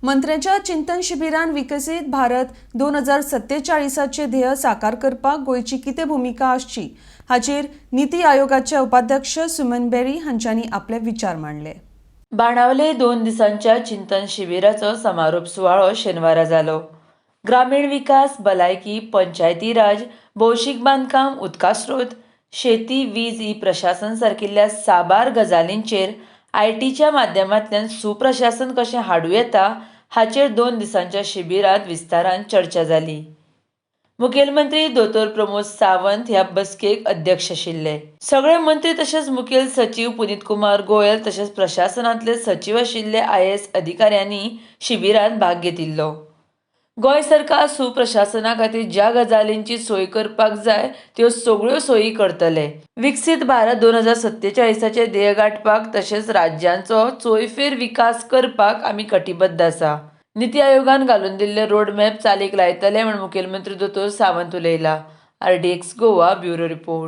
मंत्र्यांच्या चिंतन शिबिरान विकसीत भारत 2047चे ध्येय साकार करपाक गोंयची कितें भुमिका आसची हाचेर निती आयोगाचे उपाध्यक्ष सुमन बेरी हांच्यांनी आपले विचार मांडले. बाणावले 2 दिसांच्या चिंतन शिबिराचो समारोप सुवाळो शेनवारा जालो. ग्रामीण विकास, भलायकी, पंचायती राज, भौशीक बांदकाम, उदका स्रोत, शेती, वीज, ई प्रशासन सारकिल्ल्या साबार गजालींचेर आयटीच्या माध्यमांतल्यान सुप्रशासन कशें हाडूं येता हाचेर 2 दिसांच्या शिबिरांत विस्तारान चर्चा जाली. मुखेलमंत्री दोतोर प्रमोद सावंत ह्या बसकेक अध्यक्ष आशिल्ले. सगळे मंत्री तशेंच मुखेल सचीव पुनीत कुमार गोयल तशेंच प्रशासनांतले सचीव आशिल्ले IAS अधिकाऱ्यांनी शिबिरांत भाग घेतिल्लो. गोंय सरकार सुप्रशासना खातीर ज्या गजालींची सोय करपाक जाय त्यो सगळ्यो सोयी करतले. विकसीत भारत 2047चे ध्येय गांठपाक तशेंच राज्यांचो चोयफेर विकास करपाक आमी कटिबद्ध आसा. निती आयोगान घालून दिल्ले रोडमॅप चालीक लायतले म्हूण मुखेलमंत्री दोतोर Sawant उलयला. RDX Goa bureau report.